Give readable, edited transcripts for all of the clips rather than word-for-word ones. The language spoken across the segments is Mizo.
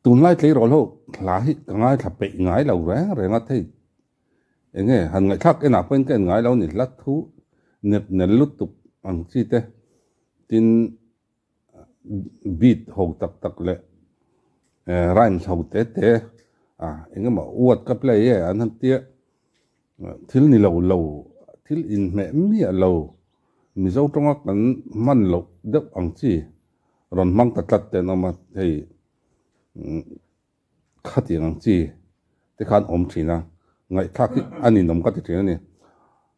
Tunlai tleirawl ho hla hi ka ngaithla peih ngai lo reng reng a thei. Enge han ngaihthlak enah pawhin ka en ngai lo ni hla thu nep nel lutuk ang chi te tin beat ho tak tak leh rhymes ho te te a engemaw word ka play e an han tia thil ni lo lo thil inhmeh miah lo Mizo tawnga kan hman loh deuh ang chi rawn hmang ta tlat te an awm a hei Khatiang ang chi te khan awm thin a, ngaihthlak hi a ninawm ka ti thin a ni.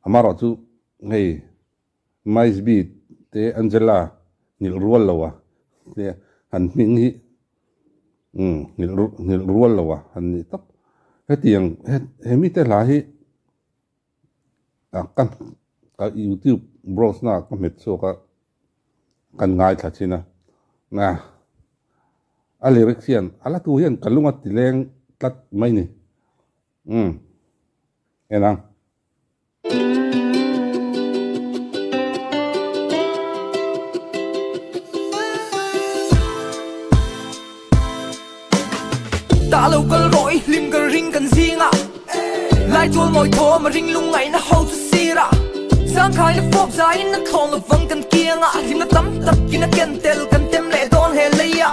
Amaherawhchu hei Mice B te Angela nghilh rual lo a te han hming hi umm nghilh rual lo a han nih tawp. Hetiang he mite hla hi ka ka youtube browse na ka hmet chhuak a kan ngaithla thin a na a lyrics hian a la tu hian ka lung a ti leng tlat mai ni umm en ang. Ta lo kal rawh i hlim kan ring kan zingah Lai tual mawi thawm a ring lungngaihna ho chu sirah Zangkhai na fawp zaiin an thlawn lovang kan kiangah Hlimna tam takin a ken tel kan tem leh dawn he leiah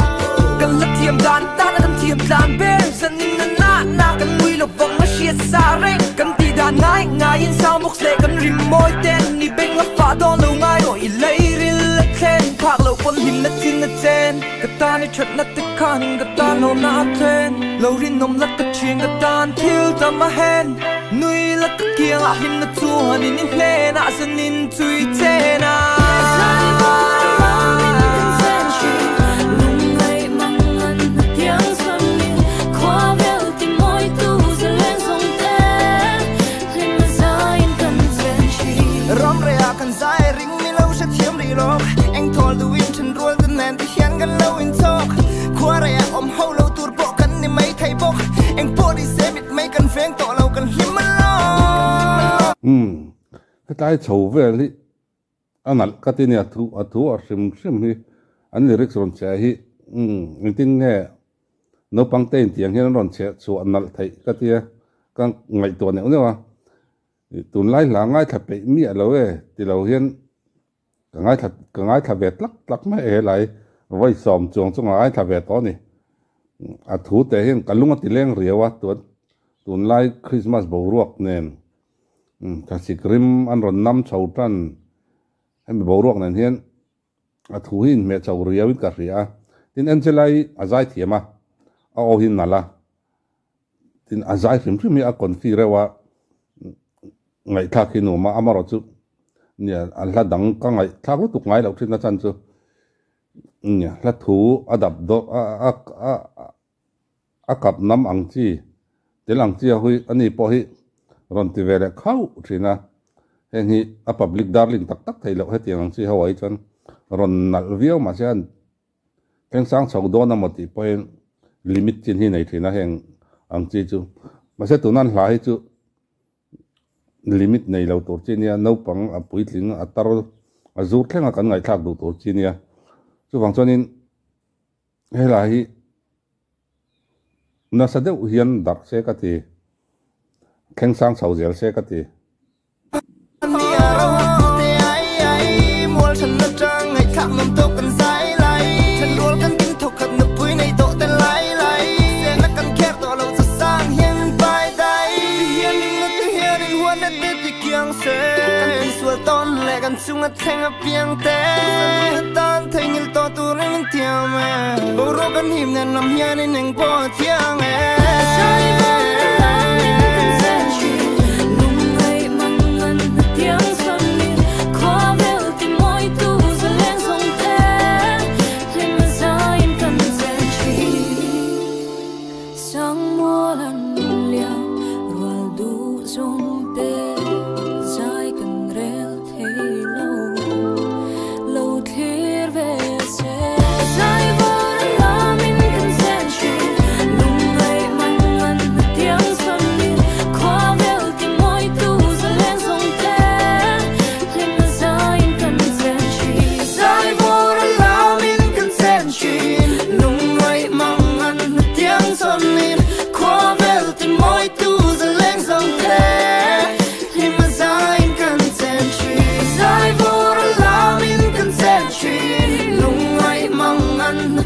Kan la thiam dan tana kan thiam tlan ber Zanin a na na kan nui lovang a hriat sa reng Kan tih dan ngai ngaiin soundbox leh kan rim mawi ten Ni beng a fah dawn lo ngai rawh i lei ril a thlen Phak loh pawn hlimna chin a chen Ka tan i thatna te khanin ka tan hlawmna a thlen Lo rinawm la ka thian ka tan thil tam a hen Nui la ka kiangah hlimna chuanin i hnenah zanin chui chen a. Ram rehah kan zai ring mi lo hrethiam rih lo Eng thawl duhin then rual te nen ti hian kan lo inchawk Khua rehah awm ho lo tur pawh kan ni mai thei bawk Eng pawh ni se mit mei kan veng tawh lo kan hlim alawm. Umm hetlai chho vel hi a nalh ka ti nia thu a thu a hrim hrim hi an lyrics rawn cheh hi umm engtin nge naupang te intiang hian an rawn cheh chhuah nalh theih ka tia ka ngaihtuah neuh neuh a. Tunlai hla ngaithla peih miah lo e ti lo hian ka ngaithla ka ngaithla ve tlak tlak mai e helai vawi sawm chuang chu ka ngaithla ve tawh a ni. A thu teh hian ka lung a ti leng riau a tun tunlai Christmas boruak nen thlasik rim an rawn nam chho tan hemi boruak nen hian a thu hi inhmeh chho riau in ka hria a. Tin Angela-i a zai thiam a, a aw hi nalh a. Tin, a zai hrim hrim hi a confi reuh a, ngaihthlak hi nuam a, amarawh chu nia a hla dang ka ngaihthlak lutuk ngai loh thin a chan chu nia hla thu a dap daw a a a a kap nam ang chi tel ang chi a hui a ni pawh hi rawn ti ve leh khauh thin a, heng hi a public darling tak tak theih loh hetiang ang chi ho ah hi chuan rawn nalh viau mahse an Thleng sang chho dawn a maw tih pawhin limit chin hi nei thin a heng ang chi chu. Mahse tunan hla hi chu limit nei lo tur chi nia, naupang a puitling a tar a zur thleng a kan ngaihthlak duh tur chi nia. Chuvang chuanin he hla hi nasa deuh hian darh se ka ti, thleng sang chho zel se ka ti.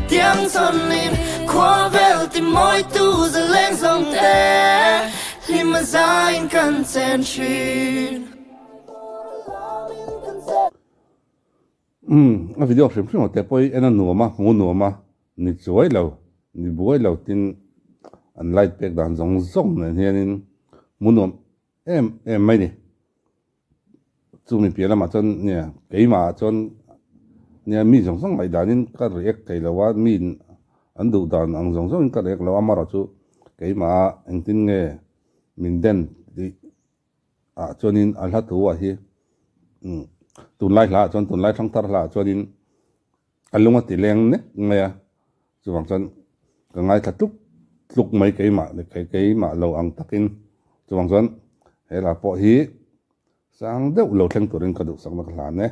Tiang chawnin khua vel ti mawi tu zaleng zawng te Hlim a zain kan chen thin. Umm a video hrim hrim te pawh hi en a nuam a, hmu nuam a, ni chuai lo, ni buai lo tin an light pek dan zawng zawng nen hianin hmu nuam em em mai ni. Chumi piah lamah chuan nia keimah ah chuan nia mi zawng zawng ngaih danin ka react thei lo a, mi an duh dan ang zawng zawngin ka react lo a, amaherawhchu keimah ah engtin nge min den tih ah chuanin a hla thu ah hi tunlai hla ah chuan tunlai thangthar hla ah chuanin a lung a ti leng nek mai a, chuvang chuan ka ngaithla tluk tluk mai keimah keimah lo ang takin chuvang chuan he hla pawh hi sang deuh lo thleng turin ka duhsakna ka hlan e.